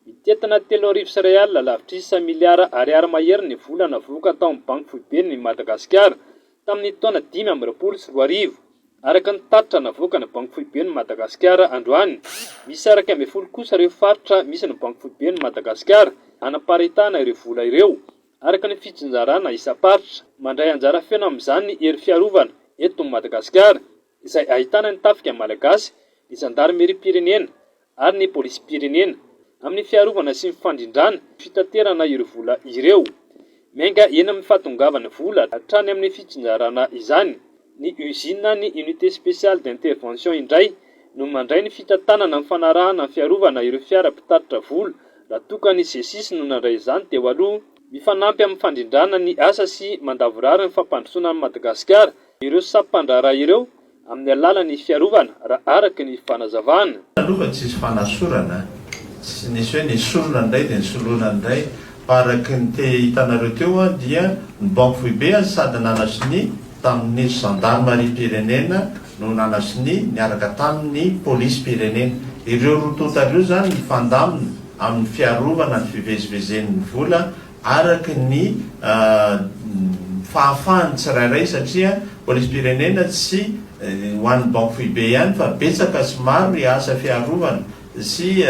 Mitentina 1031 lavitrisa miliara ariary mahery ny vola navoaka tao amin'ny Banky Foiben'i Madagasikara tamin'ny taona 2025, araka ny tatitra navoakan'ny Banky Foiben'i Madagasikara androany. Misy 11 kosa ireo faritra misy ny Banky Foiben'i Madagasikara hanaparitahana ireo vola ireo, araka ny fitsinjarana isam-paritra. Mandray anjara feno amin'izany ny hery fiarovana eto Madagasikara, izay ahitana ny Tafika Malagasy, ny Zandarimeriam-pirenena ary ny Polisim-pirenena, amin'ny fiarovana sy ny fandrindrana ny fitaterana ireo vola ireo. Miainga eny amin'ny fahatongavan'ny vola hatrany amin'ny fitsinjarana izany. Ny usine ny Unité Spéciale d'Intervention indray no mandray ny fitantanana amin'ny fanarahana ny fiarovana ireo fiara mpitatitra vola raha toa ka ny G-six no nandray izany teo aloha. Mifanampy amin'ny fandrindrana ny asa sy mandavorary ny fampandrosoana an'i Madagasikara ireo sampandraharaha ireo amin'ny alalan'ny fiarovana, raha araka ny fanazavana. Aloha fa tsisy fanasorana, tsy nisy hoe nesorina ny iray dia nisoloina ny iray, fa araka ny te hitanareo teo dia ny banky foibe aza sady nanasonia tamin'ny zandarimariam-pirenena no nanasonia niaraka tamin'ny polisim-pirenena. Ireo roa tonta ireo izany nifandamina amin'ny fiarovana ny fivezivezen'ny vola araka ny fahafahan'ny tsirairay satria polisim-pirenena tsy ho an'ny banky foibe ihany fa betsaka sy maro ny asa fiarovana sy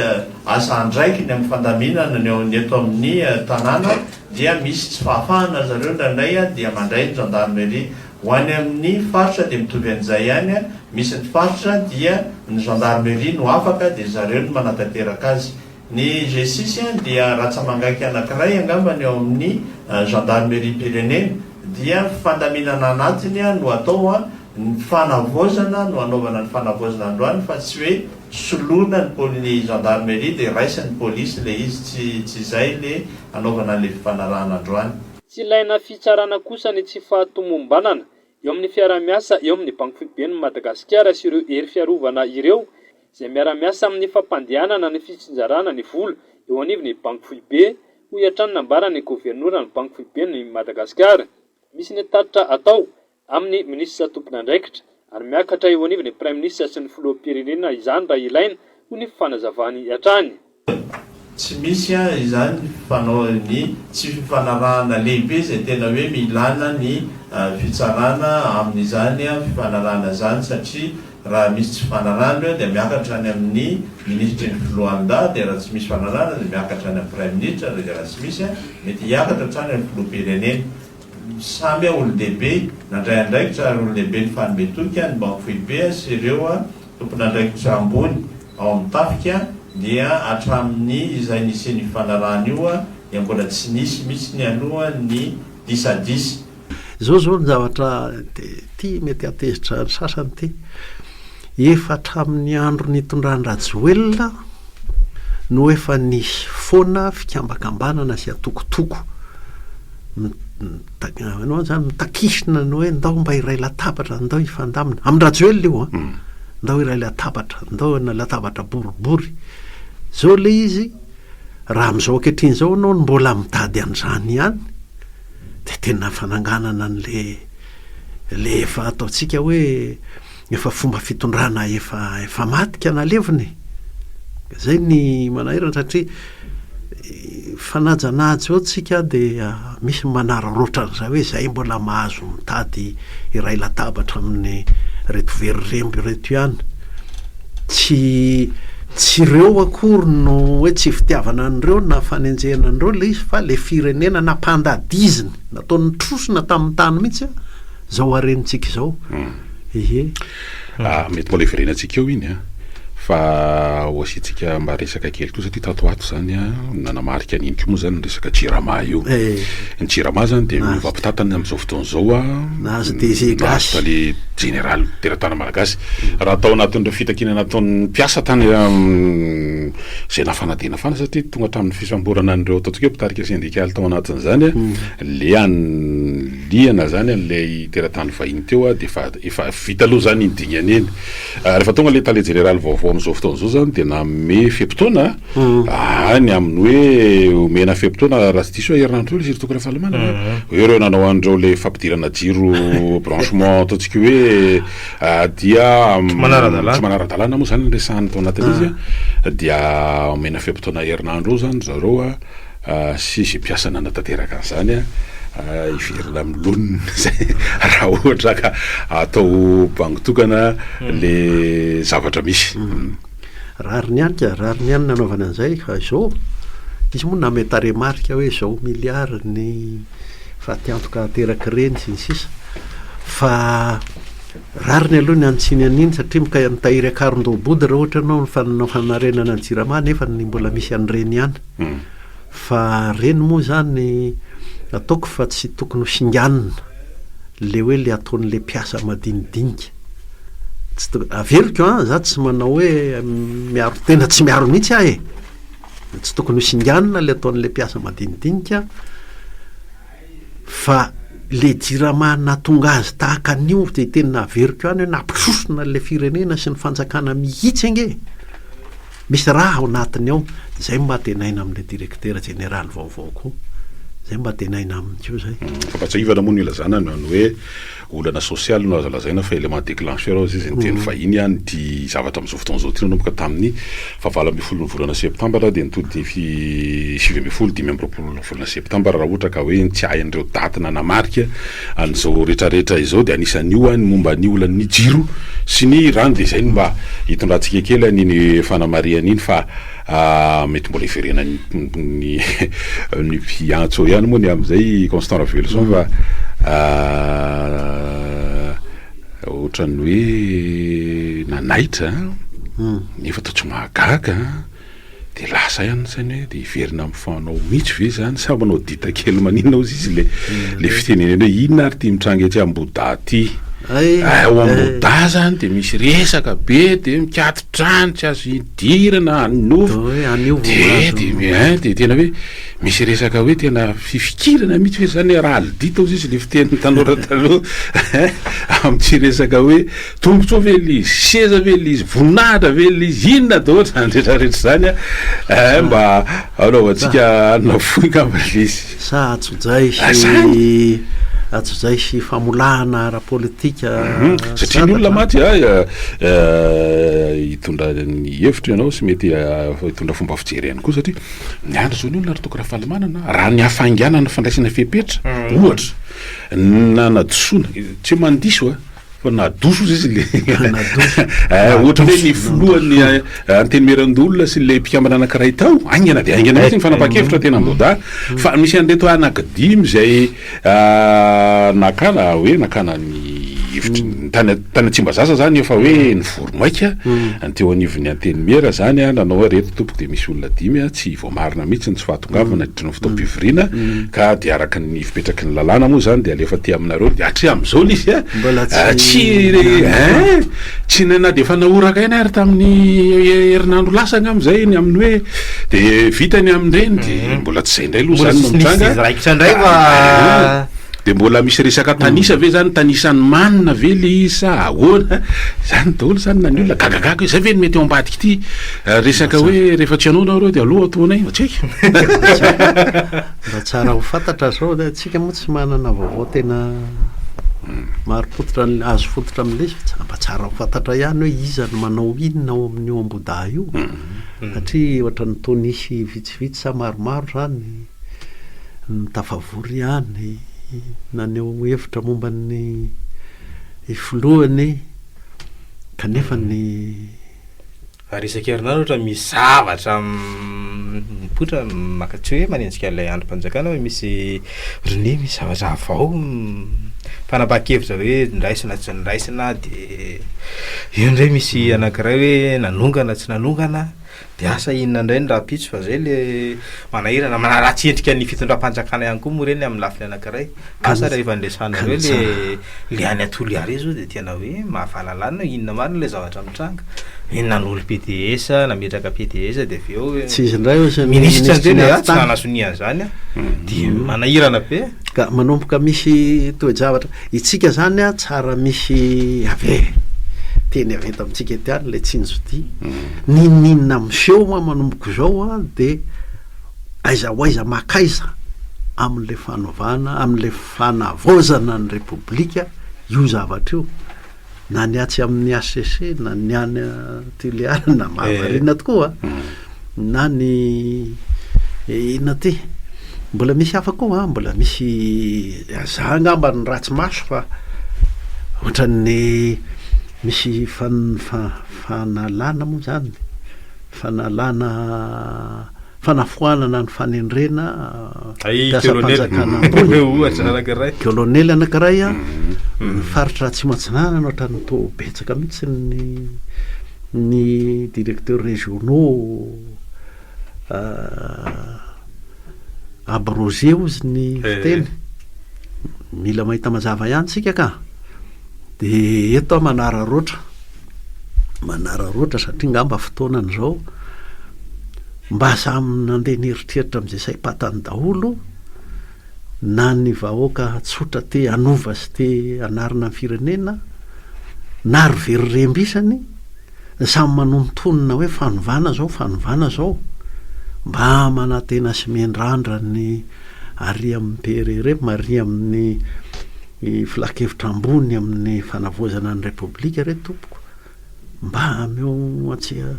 asa andraikiny amin'ny fandaminana ny ao ny eto amin'ny tanàna dia misy tsy fahafahana zareo indraindray dia mandray ny gendarmerie ho any amin'ny faritra dia mitovy an'izay ihany misy ny faritra dia ny gendarmerie no afaka dia zareo no manatanteraka azy Ny G-six dia ratsa-mangaika anankiray angamba ny ao amin'ny Gendarmerie-pirenena, dia fandaminana anatiny no atao, ny fanavaozana no anaovana ny fanavaozana androany fa tsy hoe soloina ny ny gendarmerie dia raisin'ny polisy ilay izy, tsy tsy izay le anaovana an'ilay fifanarahana androany. Tsy ilaina fitsarana kosa ny tsy fahatomombanana eo amin'ny fiaraha-miasa eo amin'ny Banky Foiben'i Madagasikara sy ireo hery fiarovana ireo izay miara-miasa amin'ny fampandehanana ny fitsinjarana ny vola eo anivon'ny Banky Foibe, hoy hatrany nambaran'ny governoran'ny Banky Foiben'i Madagasikara. Misy ny tatitra atao amin'ny minisitra tompon'andraikitra ary miakatra eo anivon'ny Praiminisitra sy ny filoham-pirenena izany raha ilaina, hoy ny fanazavany hatrany. Tsy misy izany fanao ny tsy fifanarahana lehibe izay tena hoe milana ny fitsarana amin'izany fifanarahana izany satria raha misy tsy fifanarahana eo dia miakatra any amin'ny minisitry ny filohandahy dia raha tsy misy fifanarahana dia miakatra any amin'ny praiminisitra dia raha tsy misy mety hiakatra hatrany amin'ny filoham-pirenena. Samy olon-dehibe nandray andraikitra ary olon-dehibe nifanome toky ny banky foibe sy ireo Tompon'andraikitra ambony ao amin'ny tafika dia hatramin'ny izay nisian'io fifanarahana io dia mbola tsy nisy mihitsy ny aloha ny disadisa. Izao izao ny zavatra ity mety hahatezitra ny sasany ity, efa hatramin'ny andro nitondran-dRajoelina no efa nisy foana fikambakambanana sy antokotoko Ianao zany mitakisina ny hoe ndao mba hiray latabatra, ndao hifandamina. Amin-dRajoelina io an! Ndao hiray latabatra, ndao hanana latabatra boribory. Zao le izy, raha amin'izao ankehitriny izao ianao no mbola mitady an'izany ihany, dia tena fananganana an'le le efa ataontsika hoe efa fomba fitondrana efa efa maty ka nalevina e! Zay ny manahirana satria Fanajanaja eo tsika dia misy ny manararaotra an'izay hoe zay mbola mahazo mitady iray latabatra amin'ny reto very remby ireto ihany. Tsy tsy ireo akory no hoe tsy fitiavana an'ireo na fanenjehana an'ireo ilay izy fa ilay firenena nampandadiziny, nataony nitrosona tamin'ny tany mihitsy an, izao harenintsika izao. Ie. Ah, mety mbola hiverenantsika eo iny an! Fa ho asiantsika mba resaka kely koa satria tato ho ato izany an, nanamarika an'iny koa moa izany ny resaka Jirama io. Eh. Ny Jirama izany dia miova mpitantana amin'izao fotoana izao an, Nahazo DG nahazo gasy. tale jeneraly teratany malagasy. Raha tao anatin'ireo fitakiana nataon'ny mpiasa tany izay nafana dia nafana satria tonga hatramin'ny fisamborana an'ireo ataontsika hoe mpitarika sendikaly tao anatin'izany an, le an Liana zany an'ilay teratany vahiny teo dia efa efa vita aloha zany iny dingana iny. Rehefa tonga ilay tale jeneraly vaovao. vaovao amin'izao fotoana izao izany dia nanome fe-potoana any amin'ny hoe omena fe-potoana raha tsy diso aho herinandro teo ilay izy ry Toky Rafalimanana hoe ireo nanao an'ireo ilay fampidirana jiro branchement ataontsika hoe dia Tsy manara-dalàna. tsy manara-dalàna moa izany no resahana tao anatin'izy dia omena fe-potoana herinandro eo izany ry zareo sy izay mpiasa nanatanteraka an'izany hiverina amin'ny laoniny izay raha ohatra ka atao bango tokana le zavatra misy. Rariny ihany ka, rariny ihany ny nanaovana an'izay fa izao, izy moa nanome tarehimarika hoe izao milliards ny fatiantoka aterak'ireny sy ny sisa fa rariny aloha ny hanitsiany an'iny satria mika- mitahiry akaron-doha-body raha ohatra ianao ny fanao fanarenana ny jirama nefa ny mbola misy an'ireny ihany. Fa reny moa zany ataoko fa tsy tokony ho singanina le hoe le ataon'le mpiasa madinidinika. Tsy to- averiko an, za tsy manao hoe miaro tena tsy miaro mihitsy aho e! Tsy tokony ho singanina le ataon'le mpiasa madinidinika fa le jirama nahatonga azy tahaka an'io de tena averiko ihany hoe nampitrosona le firenena sy ny fanjakana mihitsy ange e! Misy raha ao anatiny ao, dia zay mba antenaina amin'ilay directeur général vaovao koa. Zay mba antenaina aminy koa zay. Fampatsiahivana moa no ilazana ny hoe olana sosialy no azo lazaina fa élément déclencheur hozy izy ny teny vahiny an ity zavatra amin'izao fotoana izao ity nanomboka tamin'ny faha 18 ny volana septambra dia nitody ny 19 25 volana septambra raha ohatra ka hoe ny tsiahy an'ireo daty nanamarika An'izao retraretra izao dia anisan'io ny momba ny olan'ny jiro sy ny rano dia izay no mba hitondrantsika kely an'iny fanamarihana iny fa mety mbola hiverenan'ny ny mpiantso eo ihany moa ny amin'izay Constant Raveloson fa ohatran'ny hoe nanaitra nefa toa tsy mahagaga. De lasa ihany ny sainy hoe de hiverina amin'ny fanao mihitsy ve zany sa manao dita kely maninona ozy izy le le fitenenena hoe inona ary ty mitranga etsy Ambohidahy ty? Ay, Ao Ambohidahy zany de misy resaka be de mikaton-trano tsy azo idirana any nofo De hoe anio vao de mahazo de hein de tena hoe misy resaka hoe tena fifikirana mihitsy hoe zany raha alidita ozy izy le fitenin'ny tanora taloha hein amin'ity resaka hoe Tombotsoa ve le izy, seza ve le izy, voninahitra ve le izy, inona daholo zany rehetra rehetra zany a, mba anaovantsika hanina fohy angamba le izy. Sa antsojay sy antsojay sy famolahana ara-politika Satria ny olona mantsy a, hitondra ny hevitra ianao sy mety hitondra fomba fijery ihany koa satria miandry zao ny olona ry Toky Rafalimanana raha ny hafainganana fandraisana fepetra ohatra nanadisoana, tsy hoe mandiso a, Fa nadoso ozy izy le Nadoso. Eh, ohatra hoe ny filohan'ny eh, Antenimierandoholona sy ilay mpikambana anankiray tao, haingana dia haingana mihitsy ny fanapahan-kevitra tena Ambohidahy. Fa misy an'ireto anankidimy izay ah, nakana hoe nakana ny hevitry ny tany tany Tsimbazaza zany efa hoe nivory maika ny teo anivon'ny Antenimiera zany ah, nanao hoe reto tompoko dia misy olona dimy ah, tsy voamarina mihitsy ny tsy fahatongavana nandritra ny fotoam-pivoriana ka dia araka ny fipetraky ny lalàna moa izany dia alefa aty aminareo dia hatria amin'izao ilay izy Mbola a tsy tsy hein tsy na dia efa nahoraka ihany ary tamin'ny herinandro lasa angamba izay ny amin'ny hoe dia vita ny amin'ireny dia mbola tsy izay indray aloha Mbola izany no tsy nisy mitranga raikitra indray fa Dia mbola misy resaka tanisa ve zany, tanisan'ny manina ve le izy sa ahoana? Zany daholo zany na ny olona gagagaga hoe zay ve no mety ao ambadik'ity resaka hoe rehefa tsy hanao nareo dia aleo ataonay, tsy haiko. Mba tsara ho fantatra zao, tsika moa tsy manana vaovao tena marim-pototra azo fototra amin'ilay izy fa mba tsara ho fantatra ihany hoe iza no manao inona ao amin'io Ambohidahy io satria ohatran'ny toa nisy vitsivitsy sa maromaro zany. ny tafavory ihany, naneho hevitra momba ny filohany kanefa ny. Ary isan-kerinandro ohatra misy zavatra mipoitra maka tsy hoe manenjika ilay andrim-panjakana fa misy ohatran'ny hoe misy zavatra vao fanapahan-kevitra hoe noraisina tsy noraisina dia eo indray misy anankiray hoe nanongana tsy nanongana. Dia asa inona indray ny rahampitso fa zay le manahirana, manaratsy endrika ny fitondram-panjakana ihany koa moa ireny amin'ny lafiny anankiray. Asa rehefa niresahanareo le le any Toliara io zao dia tena hoe mahavalalanina hoe inona marina ilay zavatra mitranga. Hoe nanolo PDS, nametraka PDS dia avy eo Tsy izy indray hozy ny minisitra minisitry ny indray le tsy atitany. nanasonia an'izany an. Dia manahirana be. Ka manomboka misy toe-javatra, itsika zany an tsara misy avy e! teny avy eto amintsika eto ihany ilay tsinjodia. N'inon'inona miseho moa manomboka izao an, dia aiza ho aiza makaiza amin'ilay fanovana, amin'ilay fanavaozana ny Repoblika io zavatra io. Na ny atsy amin'ny HCC na ny any Tuléar na mahavariana tokoa na ny inona ty? Mbola misy hafa koa an, mbola misy za angamba no ratsy maso fa ohatran'ny misy fanalana moa zany, fanalana fanafoanana ny fanendrena mpiasam-panjakana ambony, Ohatra anankiray. Kolonely anankiray an, ny faritra Atsimo Atsinanana ohatran'ny toa betsaka mihitsy ny ny directeurs régionaux abrogé hozy ny fiteny. Mila mahita mazava ihany tsika ka. Dia eto aho manararaotra, manararaotra satria ngamba fotoanany izao, mba samy nandeha nieritreritra amin'izay saim-patany daholo na ny vahoaka tsotra te hanova sy te hanarina ny firenena na ry very remby isany, samy manonontonona hoe fanovana zao, fanovana zao, mba manantena sy miandrandra ny ary amin'ny PRRM ary amin'ny filankevitra ambony amin'ny fanavaozana ny Repoblika re tompoko, mba ameo antsika,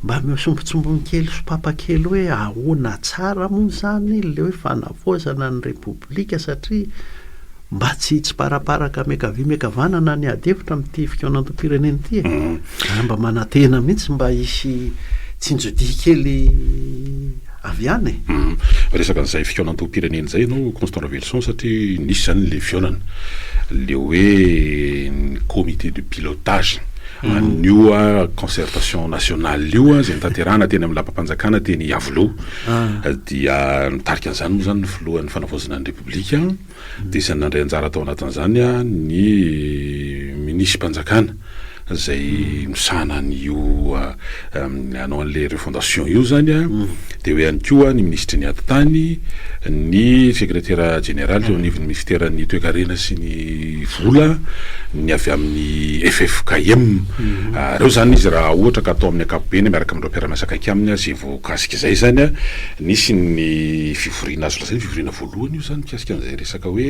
mba ameo sombintsombiny kely sopapa kely hoe ahoana tsara moa izany ilay hoe fanavaozana ny Repoblika satria mba tsy hitsiparaparaka miankavia miankavanana ny ady hevitra amin'ity fikaonandoham-pirenena ity e. Ary mba manantena mihitsy mba hisy tsinjodia kely avy any e. Resaka an'izay fikaonandoham-pirenena izay ianao Constant Raveloson satria nisy izany ilay fihaonana, ilay hoe ny comité de pilotage an'io concertation nationale io izay notanterahana teny amin'ny lapam-panjakana teny Iavoloha dia nitarika an'izany moa izany ny filohan'ny fanavaozana ny Repoblika Dia isan'ny nandray anjara tao anatin'izany ny minisi-panjakana izay misahana an'io hanao an'ilay refondation io izany an, dia eo ihany koa ny minisitry ny atitany, ny sekretera jeneraly teo anivon'ny minisiteran'ny toekarena sy ny vola, ny avy amin'ny ffkm. Ireo izany izy raha ohatra ka atao amin'ny ankapobeny miaraka amin'ireo mpiara-miasa akaiky aminy izay voakasika izay izany an, nisy ny fivoriana azo lazaina fivoriana voalohany io izany mikasika an'izay resaka hoe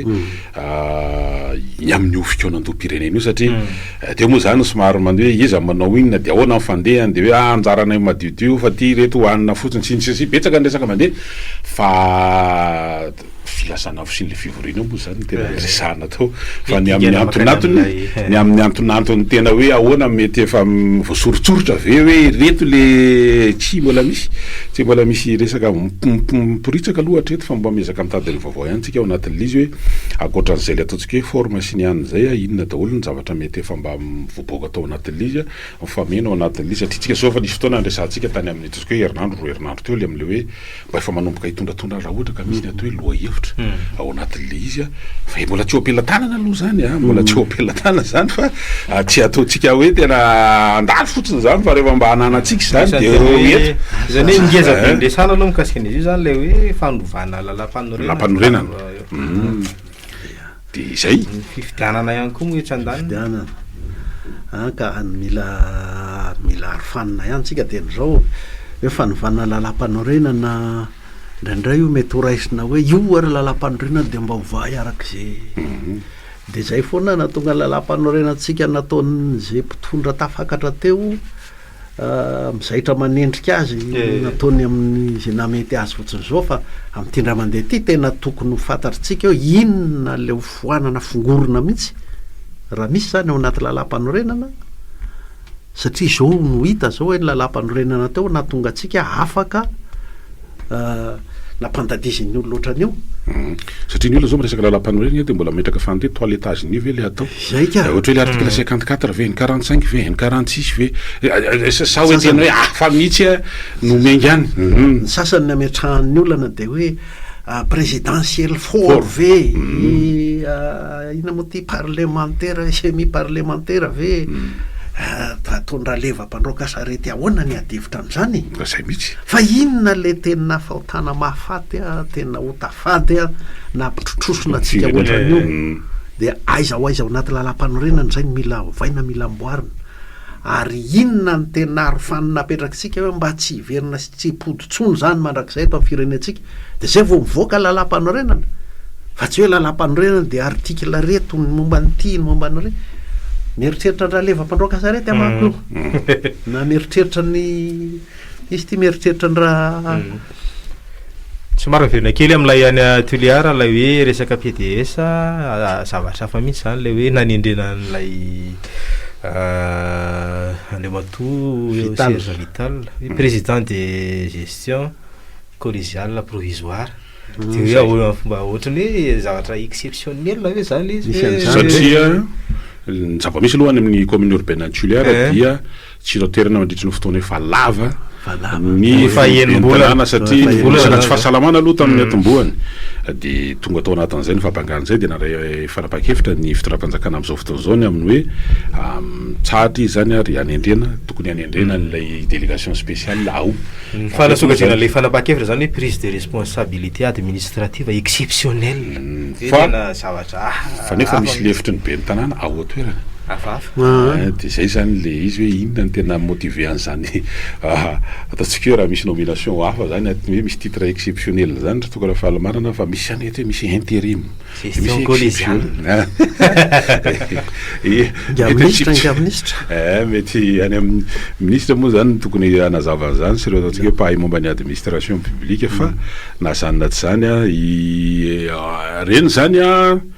ny amin'io fikaonandoham-pirenena io satria teo moa izany somary mandeha hoe iza manao inona dia ahoana ny fandehany dia hoe ah anjaranay madiodio fa ity ireto hohanina fotsiny sy ny sisa sy betsaka ny resaka mandeha fa filazana fisian'ilay fivoriana io moa izany no tena resahana tao fa ny amin'ny antonantony ny amin'ny antonantony tena hoe ahoana mety efa voasoritsoritra ve hoe ireto le tsy mbola misy tsy mbola misy resaka miporitsaka aloha hatreto fa mba miezaka mitady ny vaovao ihany tsika ao anatin'ilay izy hoe ankoatran'izay le ataontsika hoe forme sy ny anona izay inona daholo ny zavatra mety efa mba voaboaka tao anatin'ilay izy mifameno ao anatin'ilay izy satria tsika zao efa nisy fotoana niresahantsika tany amin'ny ataontsika hoe herinandro roa herinandro teo le amin'ilay hoe mba efa manomboka hitondratondra raha ohatra ka misy ny atao hoe lohahevitra ao anatin'ilay izy a, fa mbola tsy eo am-pelatanana aloha izany a, mbola tsy eo am-pelatanana izany fa tsy ataontsika hoe tena handalo fotsiny izany fa rehefa mba hananantsika izany dia eo eto. Izany hoe ngeza be ny resahana aloha mikasika an'izy io izany ilay hoe fanovana lalàmpanorenana. Lalàmpanorenana. Dia izay. Ny fifidianana ihany koa moa etsy andaniny. Fifidianana. An ka mila mila arofanina ihany tsika dia izao hoe fanovana lalàmpanorenana indraindray io mety ho raisina hoe io ary lalàmpanorenana dia mba ovay araka izay dia izay foana nahatonga ny lalàmpanorenantsika nataon'izay mpitondra tafakatra teo Mizaitra manendrika azy nataony amin'ny izay nahamety azy fotsiny izao fa amin'ity indray mandeha ity tena tokony ho fantatritsika hoe inona ilay ho foanana fongorona mihitsy raha misy izany ao anaty lalàmpanorenana satria izao no hita izao hoe ny lalàmpanorenana teo nahatonga antsika afaka Nampandadizin'ny olona ohatran'io. Satria ny olona zao miresaka lalam-panorenana dia mbola mametraka fanontaniana hoe toilettage ny ve le atao? Zay ka. Ohatra hoe le article 54 ve, ny 45 ve, ny 46 ve? Sa hoe tena hoe hafa mihitsy no miainga any? Ny sasany ny ametrahan'ny olana dia hoe présidentiel fort ve? Inona moa ity parlemantera semi parlemantera ve? Ataon-dRaleva mpandroaka sarety ahoana ny ady hevitra amin'izany e? Zay mihitsy. Fa inona ilay tena fahotana mahafaty a, tena ota fady a, nampitrotrosona antsika ohatran'io? Dia aiza ho aiza ao anaty lalam-panorenana izay no mila ovaina, mila amboarina? Ary inona no tena arofanina apetrakitsika hoe mba tsy hiverina sy tsy hipody intsony izany mandrakizay eto amin'ny firenentsika? Dia izay vao mivoaka lalàmpanorenana. Fa tsy hoe lalàmpanorenana dia article reto ny momba an'ity, ny momba an'ireny. Mieritreritra an-dRaleva mpandroaka sarety aho manko io. Na mieritreritra ny izy ity mieritreritra an-dRa. Somary miverina kely amin'ilay any Toliara ilay hoe resaka PDS, zavatra hafa mihitsy izany ilay hoe nanendrena an'ilay Andriamatoa Serge Vital, hoe président de gestion collégiale provisoire. Dia hoe ahoana fomba ohatran'ny hoe zavatra exceptionnel ve izany ilay izy hoe. Satria ny zava-misy aloha any amin'ny commune urbaine any Toliara dia Tsy ireo toerana mandritry ny fotoana efa lava ny Efa enim-bolana. tanàna satria ny resaka tsy fahasalamana aloha tamin'ny niatombohany dia tonga tao anatin'izay ny fahabangana izay dia nandray fanapahan-kevitra ny fitondram-panjakana amin'izao fotoana izao ny amin'ny hoe mitsahatra izy izany ary hanendrena tokony hanendrena an'ilay délégation spéciale ao. Ny fanasokajiana ilay fanapahan-kevitra izany hoe prise de responsabilité administrative exceptionnelle. Fa Tena zavatra fa nefa misy lefitry ny ben'ny tanàna ao an-toerana. Hafahafa. Dia izay izany ilay izy hoe inona no tena motiver an'izany ataontsika hoe raha misy nomination hafa izany hoe misy titre exceptionnel izany ry Toky Rafalimanana fa misy ihany eto hoe misy interim. Gestion collégiale. Ingahy minisitra, ingahy minisitra. Eh, mety any amin'ny minisitra moa izany no tokony hanazava an'izany sy ireo ataontsika hoe mpahay momba ny administration publique fa na izany na tsy izany an, i ireny izany an,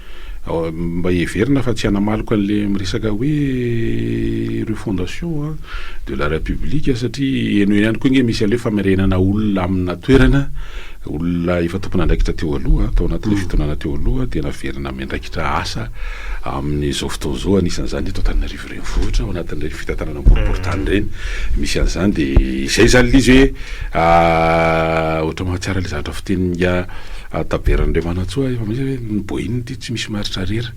mba heverina fa tsy hanamaloka an'ilay miresaka hoe refondation de la république satria heno ihany koa ange misy an'ilay famerenana olona amina toerana, olona efa tompon'andraikitra teo aloha, tao anatin'ilay fitondrana teo aloha dia naverina miandraikitra asa amin'izao fotoana izao, anisan'izany eto Antananarivo renivohitra ao anatin'ireny fitantanana boriborintany ireny misy an'izany dia izay izany ilay izy hoe ohatra mahatsiaro ilay zavatra fitenin'ingahy Tabera Andriamanantsoa efa misy hoe ny boina ity tsy misy marche-arrière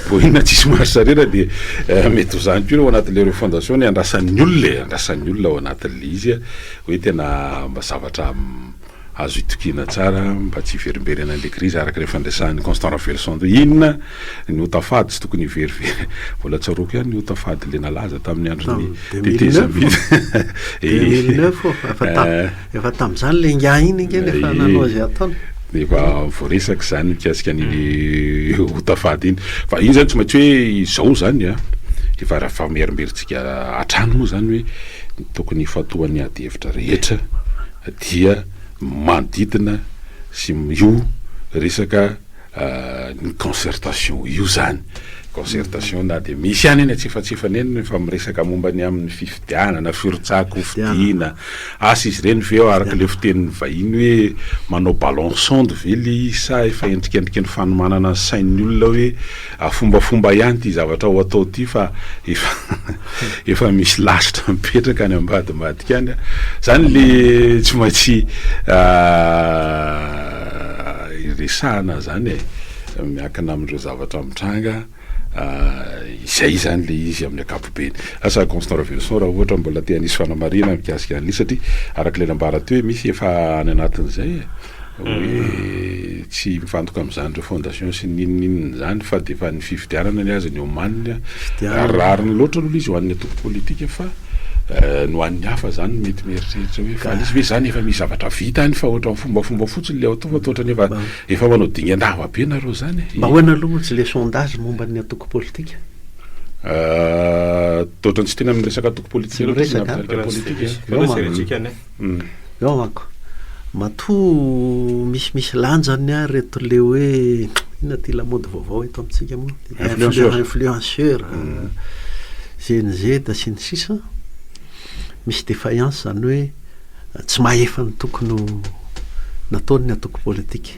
Boina tsisy marche arrière dia mety ho izany koa ao anatin'ilay refondation ny andrasan'ny olona e, andrasan'ny olona ao anatin'ilay izy hoe tena mba zavatra azo itokiana tsara mba tsy hiverimberenan'ilay crise araka ilay fandresahan'i Constant Raveloson teo. Inona ny ota fady tsy tokony hiverivery, mbola tsaroako ihany ny ota fady ilay nalaza tamin'ny andron'ny tetezamita. 2009 ô, efa Efa tamin'izany ilay ingahy iny ange no efa nanao izay ataony. Efa voaresaka izany mikasika an'iny ota fady iny. Fa iny izany tsy maintsy hoe izao izany an, efa raha famerimberintsika hatrany moa izany hoe ny tokony hifantohan'ny ady hevitra rehetra dia manodidina sy io resaka ny concertation io zany, concertation na dia misy ihany eny antsefatsefany eny rehefa miresaka momba ny amin'ny fifidianana, firotsahan-kofidina, asa izy ireny ve araka ilay fitenin'ny vahiny hoe manao ballon sonde ve ilay izy sa efa endrikendriky ny fanomanana ny sain'ny olona hoe fombafomba ihany ity zavatra ho atao ity fa efa efa misy lasitra mipetraka any ambadimbadika any, zany le tsy maintsy Iresahana zany e, miankina amin'ireo zavatra mitranga, izay zany le izy amin'ny ankapobeny. Asa Constant Raveloson raha ohatra mbola te hanisy fanamarihana mikasika an'ilay satria araka ilay nambara teo hoe misy efa any anatin'izay e, hoe tsy mifantoka amin'izany refondation sy ny inona inona izany fa dia efa ny fifidianana ny azy ny omaniny, rariny loatra aloha ilay izy ho an'ny antoko politika fa Ny ho an'ny hafa zany mety mieritreritra hoe fa izy ve zany efa misy zavatra vita any fa ohatran'ny fombafomba fotsiny le atao fa toa ohatran'ny efa efa manao dingan-dava be nareo zany e. Mba ahoana aloha moa tsy le sondage momba ny antoko politika? Toa ohatran'ny tsy tena miresaka antoko politika loatra izy na mpitarika politika. Eo manko, matoa misimisy lanjany ary reto le hoe inona ty lamaody vaovao eto amintsika moa? Influenceur. Influenceur. GNZ sy ny sisa, misy défaillance izany hoe tsy mahefa ny tokony ho nataony ny antoko politika.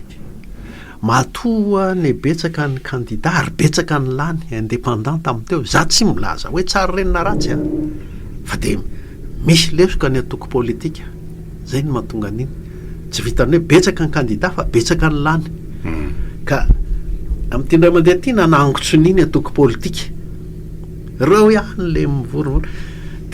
Matoa ny betsaka ny kandida ary betsaka ny lany indépendant tamin'ny teo, za tsy milaza hoe tsara ireny na ratsy an, fa dia misy lesoka ny antoko politika, zay no mahatonga an'iny. Tsy vitan'ny hoe betsaka ny kandida fa betsaka ny lany. Ka amin'ity indray mandeha ity nanangon-tsonia ny antoko politika. Reo ihany le mivorivory.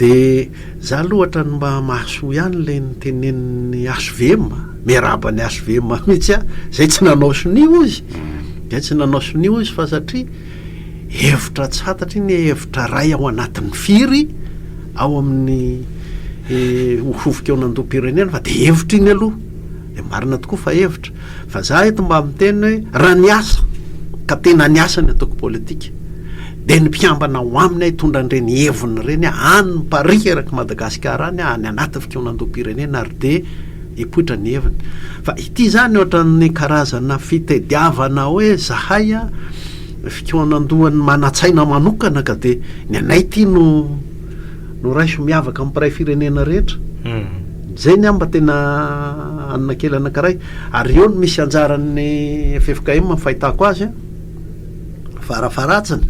De za aloha ohatran'ny mba mahasoa ihany le nitenenin'ny HVM, miarahaba ny HVM mihitsy aho, zay tsy nanao sonia hozy, zay tsy nanao sonia hozy fa satria. Hevitra tsy fantatra iny hevitra ray ao anatin'ny firy ao amin'ny ho fikaonandoham-pirenena fa dia hevitra iny aloha. Dia marina tokoa fa hevitra. Fa za eto mba miteny hoe raha niasa ka tena niasa ny antoko politika dia ny mpikambana ao aminy hitondra an'ireny heviny ireny any mipariaka erak'i Madagasikara any, any anatin'ny fikaonandoham-pirenena ary dia hipoitra ny heviny. Fa ity izany ohatran'ny karazana fitediavana hoe zahay fikaonandohan'ny manan-tsaina manokana ka dia ny anay ity no no raiso miavaka amin'ny mpiray firenena rehetra. Izay ny ahy mba tena hanina kely anankiray. Ary eo no misy anjaran'ny ffkm ny fahitako azy an, farafaharatsiny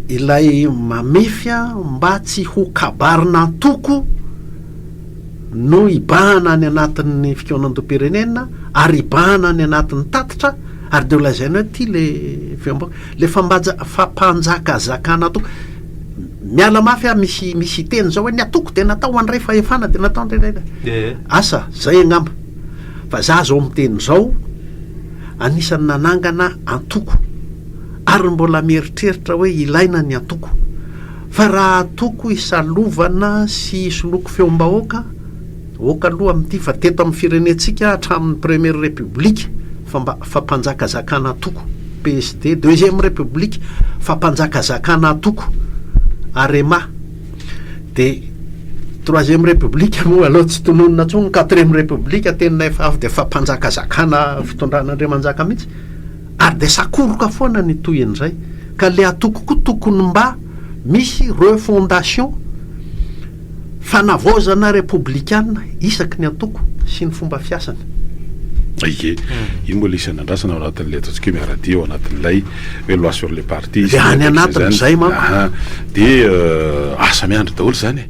ilay mamefy mba tsy ho kabarin'antoko no hibahana any anatin'ny fikaonandoham-pirenena ary hibahana any anatin'ny tatitra ary dia ho lazaina hoe ity le feom-bahoaka, le fambaja- fampanjakazakana antoko, miala mafy aho misy misy hiteny zao hoe ny antoko dia natao handray fahefana dia natao handray asa zay angamba fa za zao miteny zao anisan'ny nanangana antoko ary mbola mieritreritra hoe ilaina ny antoko Fa raha atoko hisalovana sy hisoloky feom-bahoaka, ok aloha amin'ity fa teto amin'ny firenentsika hatramin'ny première république fa mba fampanjakazakana antoko, PSD, deuxième république fampanjakazakana antoko, Arema, dia troisième république moa aleo tsy tononina intsony, quatrième république tena efa avy dia fampanjakazakana fitondrana Andriamanjaka mihitsy. Ary dia sakoroka foana ny tohin'izay. Ka le atoko koa tokony mba misy refondation, fanavaozana repoblikana isaky ny antoko sy ny fomba fiasany. Ie, io mbola isan'ny andrasana ao anatin'ilay ataontsika hoe miara-dia ao anatin'ilay hoe loi sur les partis Dia any anatin'izay manko. Dia asa miandry daholo izany e.